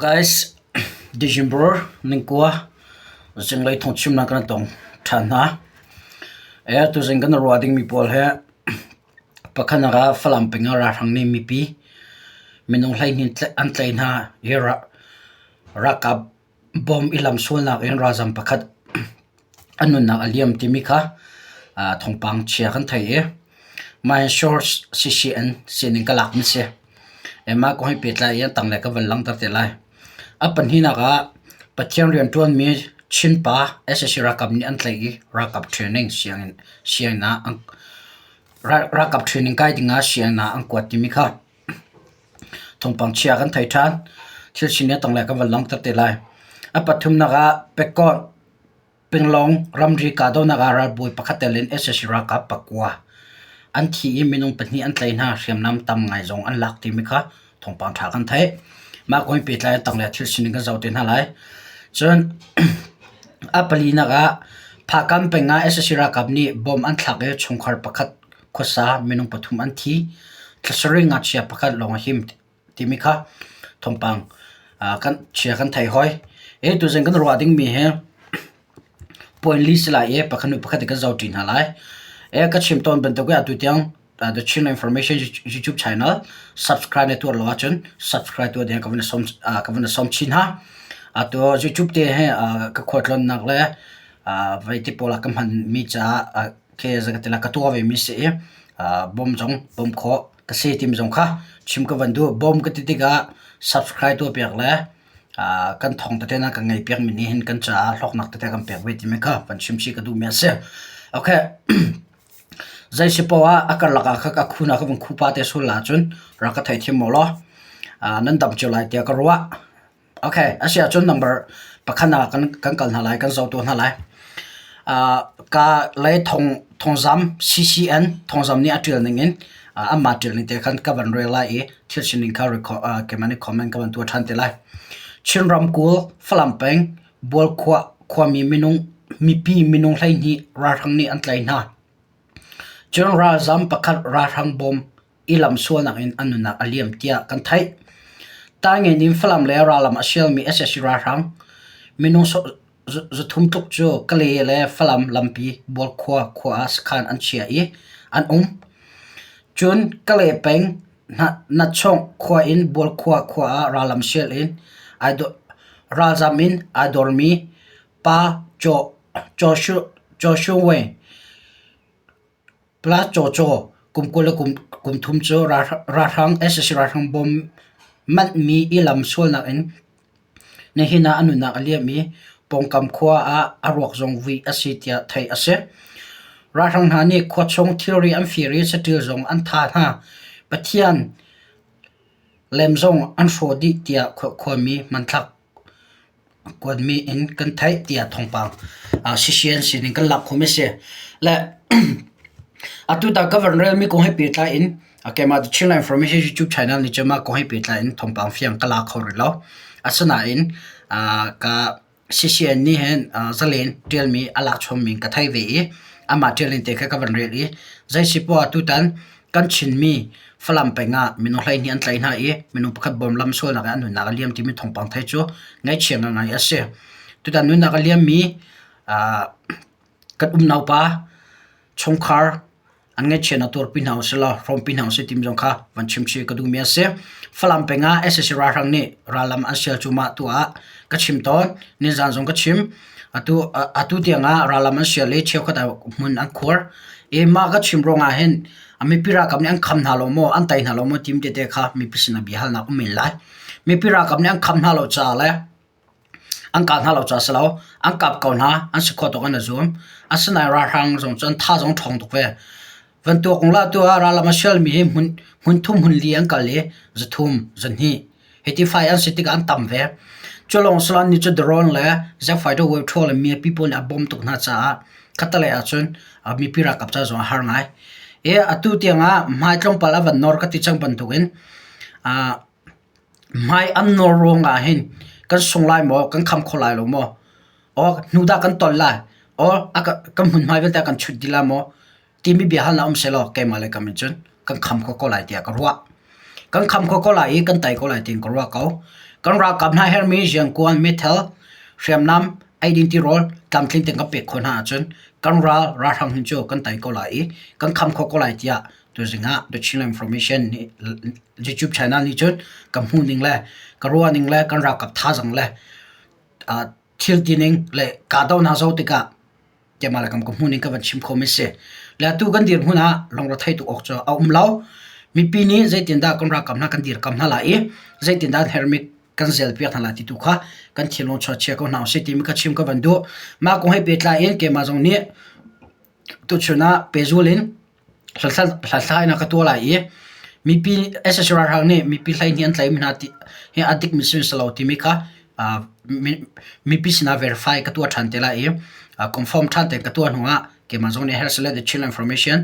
Guys, December ningkua zinglei thawngchimnak kan tong ṭhan hna. E tuzing kan ruah dingmi pawl he pakhatnak ah Falam peng ah ralhrang nih mipi minung 12 an tlaih hna i ralkap bom i lamsualnak in ralzam pakhat a nunnak a liam timi kha thawngpang chia kan thei i mah hi source CCN sining ka lakmi si. Mah kong he pehtlai in a tanglei ka van langhter te lai. A pahnihnak ah Pathian rianṭuanmi Chin pa sac ralkap nih an tlaih i ralkap training sianginn sianginn ah an ralkap training kai dingah sianginn ah an kuat timi kha thawngpang chia kan thei ṭhan. Thil sining a tanglei ka van langhter te lai. A pathumnak ah Pekkawn Pinglong ramri kahdohnak ah ralbawi pakhat tel in sac ralkap pakua an thi i minung pahnih an tlaih hna. Hriamnam tam ngai zong an lak timi kha thawngpang ṭha kan theih. Mah kong he pehtlai in tanglei ah thil sining kan zoh te hna lai. Cun a palinak ah Phakam peng ah sac ralkap nih bomb an thlak i chungkhar pakhat khuasa minung pathum an thi. Thla sarih ngakchia pakhat lawng a him. timi kha thawngpang kan chia kan thei hoi. E tuzing kan ruah dingmi hi point li si lai i pakhat hnu pakhat in kan zohṭi hna lai. E ka chim tawn bantuk in atu tiang The Chin Information YouTube channel subscribe na tuah lo ahcun subscribe tuah ding ka van sawm ka van sawm chin hna. Atu YouTube te hi ka khualtlawnnak le vei ti pawl ah ka hmanmi caah ke zakatila ka tuah ve mi si i bawm zong bawm khawh ka si timi zong kha chim ka van duh. Bawm ka ti tikah subscribe tuah piak le kan thawng tete na kan ngei piak mi nih hin kan caah hlawknak tete kan pek ve timi kha van chim chih ka duhmi a si. Okay. Zei si poah ah a karlak ah kha ka khun ah ka vun khupa te sul la cun rak ka theithiam mu law nan dam cio lai tiah ka ruah. Okay, a si ahcun number pakhat ah kan kan kal hna lai, kan zoh tuah hna lai. Ka lei thong thongzam CCN thongzam nih a ṭial ning in anmah ṭial ning te khan ka van rel lai i thil sining kha record keimah nih comment ka van tuah ṭhan te lai. Chin ramkulh Falam peng Bualkhua khuami minung mipi minung 12 ralhrang nih an tlaih hna. Cun ralzam pakhat ralhrang bawm i lamsualnak in a nunnak a liam tiah kan theih. Taingen in Falam le Ralam a sialmi sac ralhrang minung zathum tluk cu Kale le Falam lampi Bualkhua khua ah sakhan an chia i an um. Cun Kale peng Natchawng khua in Bualkhua khua ah rallam sial in ralzam in aa dormi Pa Chaw Shwe Plas cawcaw kum 20 le kum thum cu ralhrang sac ralhrang bawm manhmi i lam sualnak in nihin ah a nunnak a liam i pawngkam khua ah a ruak zong vui a si tiah theih a si. Ralhrang hna nih khuachung thilri an fir i saṭil zong an thah hna. Pathian lem zong an hrawh dih tiah khuami hmanthlak kuatmi in kan theih tiah thawngpang sisian sining kan lak khawhmi a si. Le atu ta ka van relmi kong he pehtlai in keimah The Chinland Information YouTube channel nih cun mah kong he pehtlai in thawngpang fiang ka la kho rih lo. Asinain ka CCN nih hin zalen ṭialmi a lak chommi ka thei ve i amah ṭial in te kha ka van rel i zei si poah tutan kan Chinmi Falam peng ah minung 12 an tlaih hna i minung pakhat bawm lam sualnak in an nunnak a liam timi thawngpang thei cu ngaihchia ngangai a si. Tutan nunnak a liammi kan umnaupa chungkhar an ngaihchiatnak tuarpi hna usih law hrawmpi hna usih timi zong kha van chimchih ka duhmi a si. Falam peng ah sac ralhrang nih rallam an sial cu mah tu ah ka chim tawn. Nizan zong ka chim. Atu atu tiang ah rallam an sial i cheukhat ah hmun an khuar. I mah ka chim ruangah hin mipi ralkap nih an kham hna lo maw, an tei hna lo maw tim tete kha mipi sinah bia halnak um men lai. Mipi ralkap nih an kham hna lo caah le an kah hna lo caah si lo, an kap ko hna, an si khawh tawk in a zuam. Asinain ralhrang zong cu an tha zong ṭhawng tuk ve. Van tuak kong lah tu ah rallam a sialmi hi hmun hmun thum hmun li an kal i zathum, zahnih hiti fai an si tikah an tam ve. Cu lawng si lo annih cu drone le jet fighter wave ṭhawl le mipi pawl nih a bawm tuk hna caah khattelei ahcun mipi ralkap ca zong a har ngai. I atu tiangah hmai tlawmpal a van nor ka ti cang bantukin hmai an nor ruangah hin kan sung lai maw, kan kham kho lai lo maw, or hnu dah kan tol lai, or kan hmunhma vialte a kan chut dih lai maw timi biahalnak um sehlaw keimah le kam in cun kan kham kho ko lai tiah ka ruah. Kan kham kho ko lai i kan tei ko lai tiin ka ruah ko. Kan ralkap hna herhmi riankuan, meithal, hriamnam, eidin tirawl tlamtling tein kan pek khawh hna ahcun kan ral ralhrang hin cu kan tei ko lai i kan kham khawh ko lai tiah tuzing ah The Chinland Information nih YouTube channel nih cun ka hmuh ning le ka ruah ning le kan ralkap thazaang le thil tining le kahdohnak zoh tikah keimah le kam ka hmuh ning ka van chim khomi si. Le atu kan dirhmun ah lungre tuk awk cu a um lo. Mipi nih zeitindah kan ralkap hna kan dirkam hna lai i zeitindah hermi kan zelpiak hna lai ti tu kha kan thinlung chia ko hna usih timi kha chim ka van duh. Mah kong he pehtlai in keimah zong nih tuchun ah pehzul in hlathlainak ka tuah lai i mipi sac ralhrang nih mipi 12 an tlaihmi hna hi a dikmi si lo timi kha mipi sinah verify ka tuah ṭhan te lai i confirm ṭhan tein ka tuah hnu ah keimah zong nih Health le The Chin Information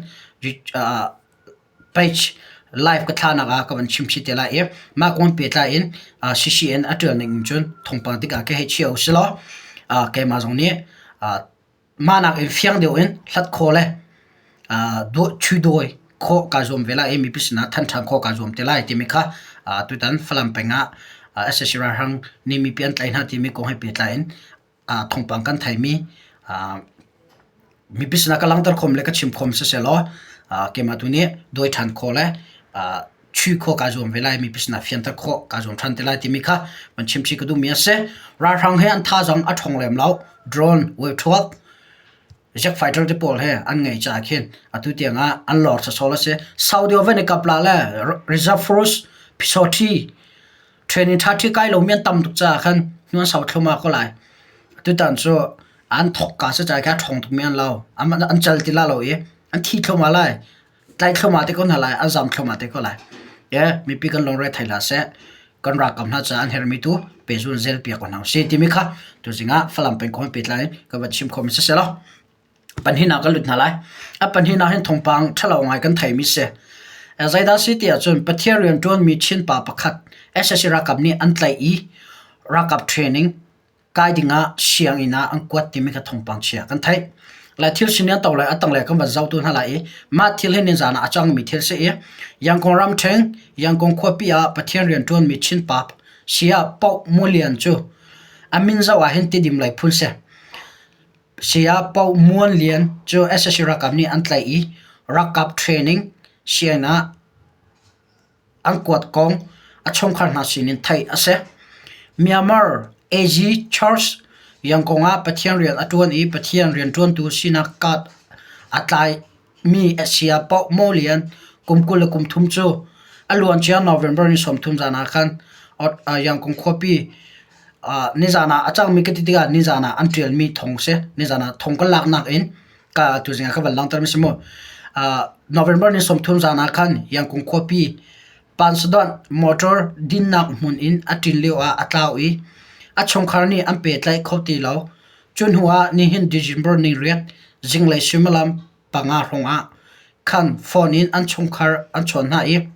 page live ka thlahnak ah ka van chim chih te lai i mah kong pehtlai in CCN a ṭial ning in cun thawngpang tikah ka hei chia usih law keimah zong nih mah nakin fiang deuh in hlat khawh le chudawi khawh kaa zuam ve lai i mipi sinah thanh ṭhan khawh kaa zuam te lai timi kha tutan Falam peng ah sac ralhrang nih mipi an tlaih hna timi kong he pehtlai in thawngpang kan theimi mipi sinah ka langhter khawm le ka chim khawm sisehlaw keimah tu nih dawi ṭhan khawh le chui khawh kaa zuam ve lai mipi sinah fianter khawh kaa zuam ṭhan te lai timi kha van chim chih ka duhmi a si. Ralhrang he an thazaang a ṭhawng lem lo. Drone, wave jet fighter te pawl he an ngeih caah khin atu tiang ah an lor sawsawh a si. Saudi van i kap la le Reserve Force Phisawṭhi training ṭha ṭhi kai lomi an tam tuk caah khan hnu an sau thluahmah ko lai. Tutan cu an thawk ka si caah khan a ṭhawng tukmi an lo. An cal ti la lo i an thi thluahmah lai. Tlaih thluahmah te ko hna lai, an zam thluahmah te ko lai. E, mipi kan lungre thei hlah seh. Kan ralkap hna caah an herhmi tu pehzul zel piak ko hna usih timi kha tuzing ah Falam pengkomh pehtlai in ka van chim khomi si selaw. Pahnihnak kan lut hna lai. A pahnihnak hin thawngpang ṭhalo ngai kan theimi si. Zeidah si ti ahcun Pathian rianṭuanmi Chin pa pakhat sac ralkap nih an tlaih i ralkap training kai dingah sianginn ah an kuat timi kha thawngpang chia kan theih. Lai thil sining an to lai a tanglei kan van zohtu hna lai i mah thil hi nizan ah a cangmi thil si i Yangon ramṭhen Yangon khuapi ah Pathian rianṭuanmi Chin pa Saya Paoh Mulian cu a min zoh ah hin Tidim lei phun si. Saya Paoh Muan Lian cu sac ralkap nih an tlaih i ralkap training sianginn ah an kuat kong a chungkhar hna sinin theih a si. Myanmar AG Church Yangon ah Pathian rian a ṭuan i Pathian rianṭuantu sinak card a tlaimi Saya Paoh Maw Lian kum 23 cu a luancia November ni 30 zan ah khan Yangon khuapi nizan ah a cangmi ka ti tikah nizan ah an ṭialmi thong a si. Nizan ah thong kan laknak in ka tuzing ah ka van langhter mi si mu. November ni 30 zan ah khan Yangon khuapi Pansadon motor dinnak hmun in a ṭin lio ah a tlau i a chungkhar nih an pehtlaih kho ti lo. Cu hnu ah nihin December ni 8 zinglei suimilam 5 hrawng ah khan phone in an chungkhar an chawn hna i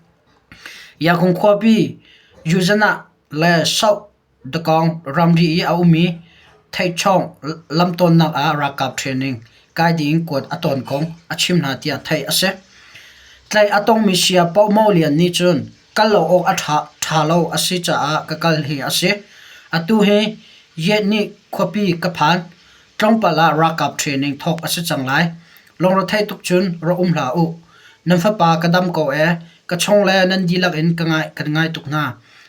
Yangon khuapi Yuzana le South Dakawng ramri i a um i Theihchawng lamtawnnak ah ralkap training kai dingin kuat a tawn kong a chim hna tiah theih a si. Tlaih a tongmi saya Paoh Mo Lian nih cun kal lo awk a ṭha lo a si caah ka kal hi a si. Atu hi Yehnih khuapi ka phan. Tlawmpal ah ralkap training thawk a si cang lai. Lungretheih tuk cun ra um hlah u. Nan fapa ka dam ko ee. Ka chung le nan dihlak in ka ngai, kan ngai tuk hna.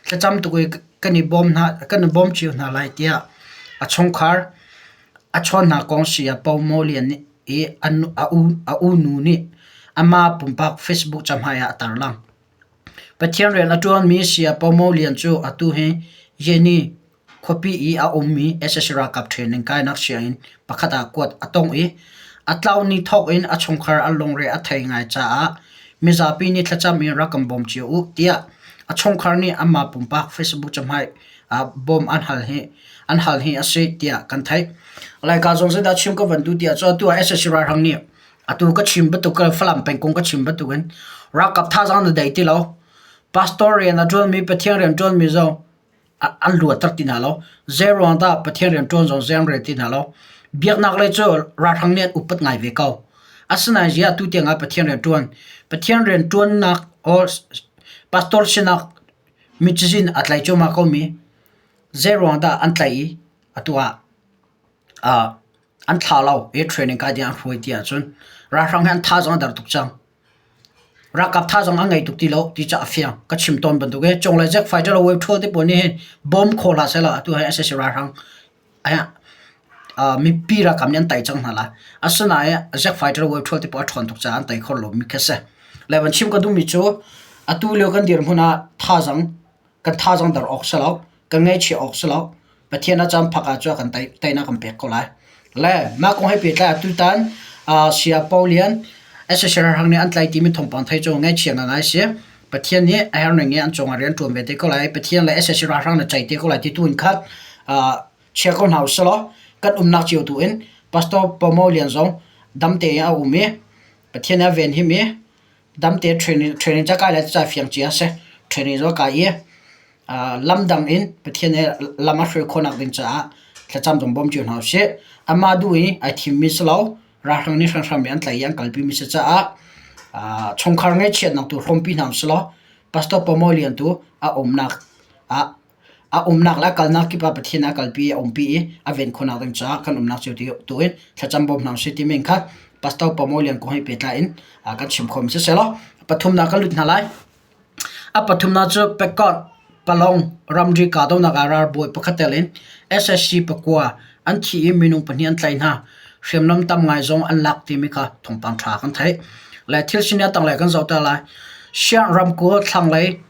Thlacam tuk i kan i bawm hna, kan i bawm cio hna lai tiah a chungkhar a chawn hna kong saya Pau Maw Lian nih i a u, a u nu nih amah pumpak Facebook cahmai ah a tarlang. Pathian rian a ṭuanmi saya Pau Maw Lian cu atu hi Yeni Khuapi i a ummi sac ralkap training kainak sianginn pakhat ah kuat a tong i a tlau ni thawk in a chungkhar an lungre a thei ngai caah mizapi nih thlacam in rak kan bawm cio u tiah a chungkhar nih anmah pumpak Facebook cahmai ah bawm an hal hi an hal hi a si tiah kan theih. Laika zong zeidah chim ka van duh tiah cun atu ah sac ralhrang nih atu ka chim bantuk Falam pengkung ka chim bantukin ralkap thazaang na dei ti lo. Pastor rian a ṭuanmi Pathian rian ṭuanmi zong an luatter ti hna lo. Zeiruang dah Pathian rian ṭuan zong zei an rel ti hna lo. Biaknak lei cu ralhrang nih an upat ngai ve ko. Asinain ziah atu tiang ah Pathian rian ṭuan? Pathian rian ṭuannak or pastor sinak mi cazin a tlai cuahmah komi. Zeiruang dah an tlaih i atu ah an thlah lo i training kai ding an hruai ti ahcun ralhrang hi an thazaang a der tuk cang. Ralkap thazaang an ngei tuk ti lo ti cu a fiang. Ka chim tawn bantuk in cunglei Jack fighter le wave ṭhawl te pawl nih hin bawm kho hlah sehlaw atu hi sac ralhrang mipi ralkap nih an tei cang hna lai. Asinain Jack fighter wave ṭhawl te pawl a ṭhawn tuk caah an tei kho lomi khi a si. Le van chim ka duhmi cu atu lio kan dirhmun ah thazaang kan thazaang der awk si lo, kan ngaihchia awk si lo. Pathian a caan phak ahcun a kan teinak kan pek ko lai. Le mah kong he pehtlai ah tutan Saya Pau Lian SSR Hang nih an tlaih timi thawngpang thei cu ngaihchia ngangai si. Pathian nih a herh ning in an cungah rian ṭuan ve te ko lai. Pathian le SSR Hrang na ceih te ko lai ti tu in khat chia ko hna usih law kan umnak cio tu in Pastor Pau Lian zong dam tein a um i Pathian nih a venhim i dam tein training training ca kai lai ca fiang cia a si. Training zong a kai i lamdang in Pathian nih lam a hruai khawhnak ding caah thlacam zong bawm cio hna usih. Amah duh i ai thimmi si lo, ralhrang nih hranhram in an tlaih i an kalpimi si caah chungkhar ngaihchiatnak tu hrawmpi hna usih law Pastor Paul Mawi Lian tu a umnak ah a umnak le a kalnak kip ah Pathian a kalpi i a umpi i a ven khawhnak ding caah kan umnak cio tu in thlacam bawm hna usih timi kha Pastor Paul Mawi Lian kong he pehtlai in kan chim khawhmi si sehlaw pathumnak kan lut hna lai. A pathumnak cu Pekot Palong ramri kahdohnak ah ralbawi pakhat tel in sac pakua an thi i minung pahnih an tlaih hna. Hriamnam tam ngai zong an lak timi kha thawngpang ṭha kan theih. Le thil sining a tanglei kan zoh te lai. Siang ramkulh thlanglei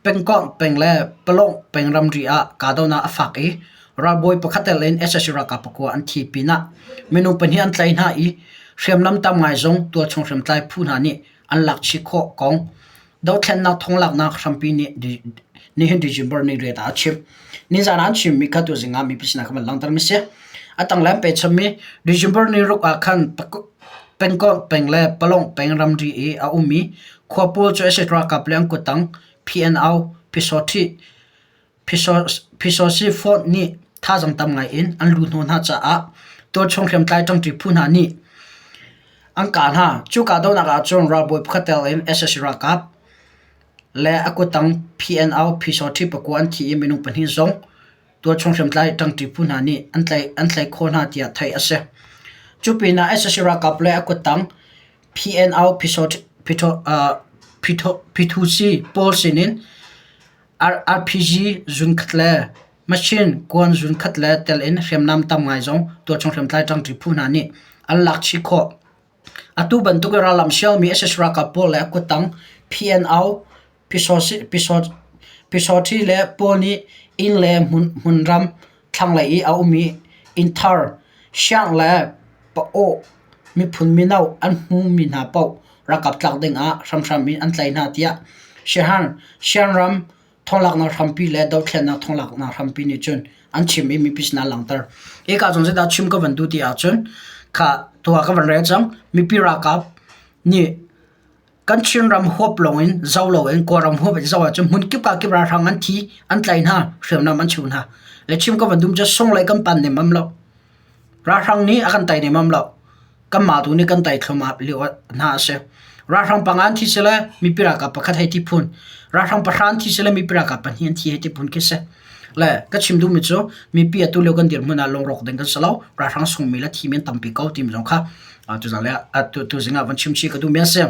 pengkomh peng le Palong peng ramri ah kahdohnak a fak i ralbawi pakhat tel in sac ralkap pakua an thi pinah minung pahnih an tlaih hna i hriamnam tam ngai zong tualchung hriamtlai phu hna nih an lak chih khawh kong dothlennak thonglaknak hrampi nih nihin December ni riat ah a chim. Nizan ah an chimmi kha tuzing ah mipi sinah kha van langhter mi si. A tanglei an pechammi December ni ruk ah khan pengkomh peng le Palong peng ramri i a ummi khua pawl cu sac ralkap le an kuttang PNO Phisawṭhi Phisawsi Fort nih thazaang tam ngai in an luhhnawh hna caah tualchung hriamtlai ṭangṭi phu hna nih an kah hna. Cu kahdohnak ahcun ralbawi pakhat tel in sac ralkap le a kuttang PNO Phisawṭhi pakua an thi i minung pahnih zong tualchung hriamtlai ṭangṭi phu hna nih an tlaih khawh hna tiah theih a si. Cu pinah sac ralkap le a kuttang PNO Phithusi pawl sinin RPG zunkhat le machine kuan zunkhat le tel in hriamnam tam ngai zong tualchung hriamtlai ṭangṭi phu hna nih an lak chih khawh. Atu bantuk in rallam sialmi sac ralkap pawl le a kuttang PNO Pyisawṭhi le pawl nih inn le hmunram thlanglei i a ummi innthar, siang le pa-aw miphun mino an hmumi hna paoh ralkap tlak dingah hramhram in an tlaih hna tiah Sianram thonglaknak hrampi le dothlennak thonglaknak hrampi nih cun an chim i mipi sinah an langhter. Hika zong zeidah chim ka van duh ti ahcun kha tuah ka van rel cang. Mipi ralkap nih Kan Chinram huap lawngin zo loin Kawlram huap in zoh ahcun hmun kip ah kip ralhrang an thi, an tlai hna, hriamnam an chuh hna. Le chim ka van dum cu sunglei kan pan nemam lo. Ralhrang nih a kan tai nemam lo. Kanmah tu nih kan tai thluahmah lio hna a si. Ralhrang panga an thi sile mipi ralkap pakhat hei ti phun. Ralhrang pahra an thi sile mipi ralkap pahnih an thi hei ti phun khi si. Le ka chim duhmi cu mipi atu lio kan dirhmun ah lungrawk ding kan si lo. Ralhrang sungmi le thimi an tampi ko timi zong kha tuzing ah van chim chih ka duhmi a si.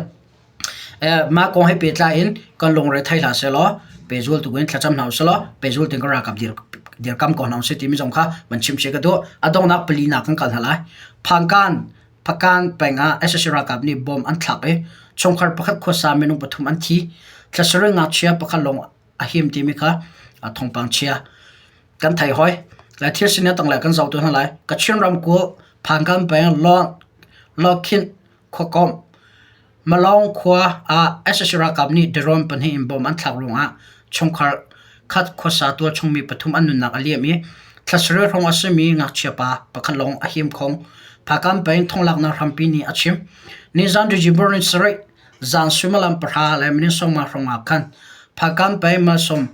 Mah kong he pehtlai in kan lungre thei hlah sehlaw pehzul tu in thlacam hna usih law pehzul tein kan ralkap dirkam ko hna usih timi zong kha van chim chih ka duh. A donghnak palinak kan kal hna lai. Phankan Phakan peng ah sac ralkap nih bom an thlak i chungkhar pakhat khuasa minung pathum an thi. Thla sarih ngakchia pakhat lawng a him timi kha thawngpang chia kan thei hoi. Le thil sining tanglei kan zoh tu hna lai. Kachin ramkulh Phankan peng Lawkhinh khuakomh Malong khua ah sac ralkap nih drone pahnih in bomb an thlak ruangah chungkhar khat khuasa tualchung mi pathum an nunnak a liam i thla sarih hrawng a simi ngakchia pa pakhat lawng a him kho. Phakan peng thonglaknak hrampi nih a chim. Nizan December ni sarih zan suimilam pahra le minute sawmnga hrawng ah khan Phakan peng Malsawm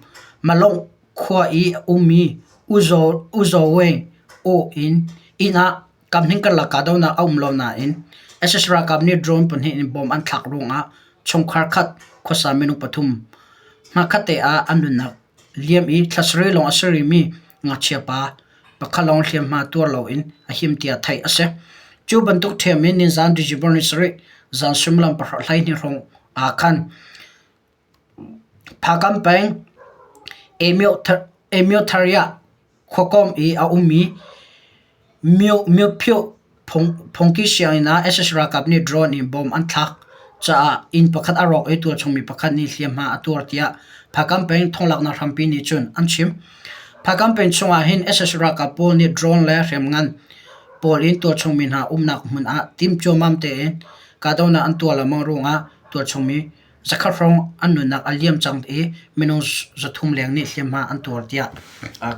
Malong khua i a ummi U Zaw Weng aw inn ah kamhning karlak kahdohnak a um lo nain sac ralkap nih drone pahnih in bomb an thlak ruangah chungkhar khat khuasa minung pathum hmakhatte ah an nunnak. liam i thla sarih lawng a si rihmi ngakchia pa pakhat lawng hliamhma tuar loin a him tiah theih a si. Cu bantuk ṭhiam in nizan December ni sarih zan suimilam 12 hrawng ah khan Phakam peng Amyotharia khuakawm i a ummi Myophyuh phungki sianginn ah sac ralkap nih drone in bomb an thlak caah inn pakhat a rawk i tualchung mi pakhat nih hliamhma a tuar tiah Phakam peng thonglaknak hrampi nih cun an chim. Phakam peng chung ah hin sac ralkap pawl nih drone le hriamngan pawl in tualchung mi hna umnak hmun ah tim cuammam tein kahdohnak an tuah lengmang ruangah tualchung mi zakhat hrawng an nunnak a liam cang i minung 300 leng nih hliamhma an tuar tiah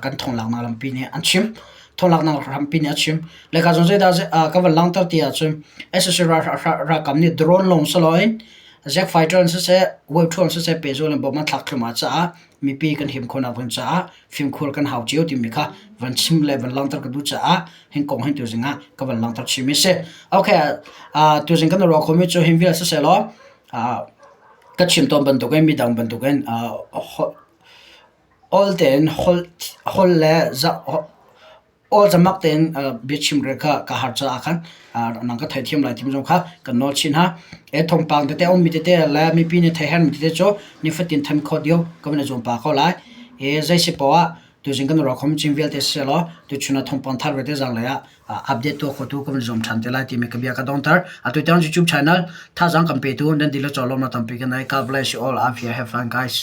kan thonglaknak lampi nih an chim. Thonglaknak hrampi nih a chim. Le ka zong zeidah ka van langhter ti ahcun sac ralkap nih drone lawng si loin jet fighter in siseh, wave an siseh pehzul in bomb an thlak thluahmah caah mipi kan him khawhnak ding caah fimkhur kan hau cio timi kha van chim le van langhter ka duh caah hin kong hin tuzing ah ka van langhter chim i si. Okay, tuzing kan ruah khomi cu hin vial siseh law Ka chim tawn bantukin midang bantukin awl tein holh le awl zamak tein biachim rel kha ka har caah khan nang ka theithiam lai timi zong kha kan nawl chin hna. Thawngpang tete a ummi tete le mipi nih theih herhmi tete cu nifatin than khawh dih ka van i zuam pah ko lai. Zei si poah ah tuzing kan ruah khomi chin vialte siseh law tuchun ah thawngpang thar vialte zanglei ah update tuah khotu kan zuam ṭhan te lai timi ka bia ka dongter. Atu tiang YouTube channel thazaang kan petu nan dihlak cawlawmnak tampi kan nei. God bless you all. I'm here. Have fun guys.